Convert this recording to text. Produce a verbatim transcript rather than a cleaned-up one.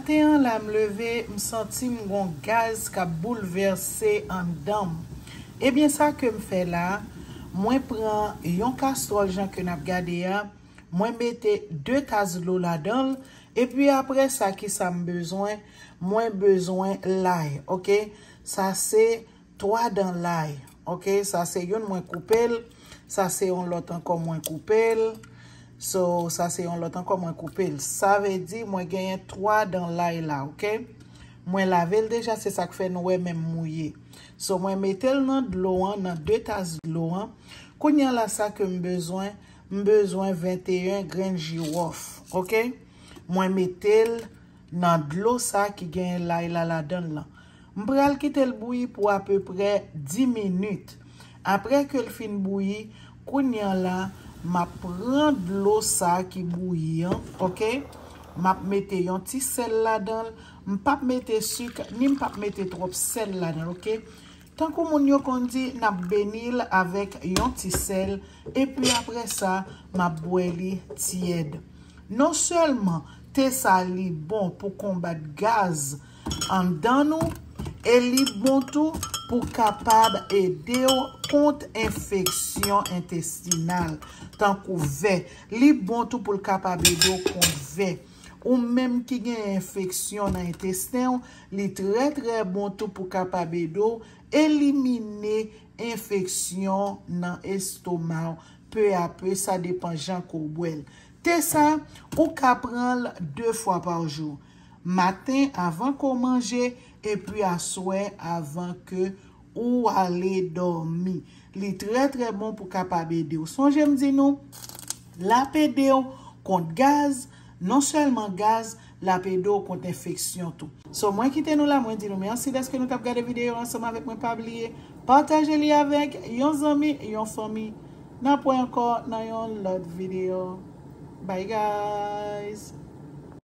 Maten an la m leve, m santi m gon gaz k ap boulvèse anndan m. Ebyen sa ke m fè la, mwen pran yon kastwòl jan ke n ap gade a, mwen mete de tas dlo ladan l, epi apre sa kisa m bezwen? Mwen bezwen lay, oke? Sa se twa dan lay, oke? Sa se youn mwen koupe l, sa se yon lòt ankò mwen koupe l. So, sa se yon lòt ankò mwen koupe l. Sa vle di mwen genyen twa dan lay la, oke? Mwen lave l deja, se sa k fè nou wè men m mouye. So, mwen mete l nan dlo an, nan de tas dlo an. Kounye a la sa ke m bezwen, m bezwen venteyen grenn jiwòf, oke? Mwen mete l nan dlo sa ki genyen lay la ladan l lan. M pral kite l bouyi pou apeprè dis minit. Apre ke l fin bouyi, kounye a la, m ap pran dlo sa ki bouyi an, oke? M ap mete yon ti sèl ladan l. M p ap mete sik, ni m p ap mete twòp sèl ladan l, oke? Tankou moun yo konn di, n ap beni l avèk yon ti sèl, epi apre sa, m ap bwè li tyèd. Non sèlman te sa li bon pou konbat gaz anndan nou, e li bon tou pou kapab ede w kont enfeksyon entestinal, tankou vè. Li bon tou pou l kapab ede w kont vè. Ou menm ki gen enfeksyon nan entesten w, li trè trè bon tou pou kapab ede w elimine enfeksyon nan estoma w, pe a pe, sa depan jan ke w bwè l. Te sa, ou ka pran l de fwa pa jou. Maten avan ke w manje, epi aswè avan ke ou ale dòmi. Li trè trè bon pou kapab ede w. Sonje m di nou, l ap ede w kont gaz, non sèlman gaz, l ap ede w kont enfeksyon tou. So, mwen kite nou la, mwen di nou mèsi dèske nou t ap gade videyo ansanm avèk mwen. Pa bliye, pataje li avèk yon zanmi, yon fanmi. N ap wè ankò nan yon lòt videyo. Bye guys!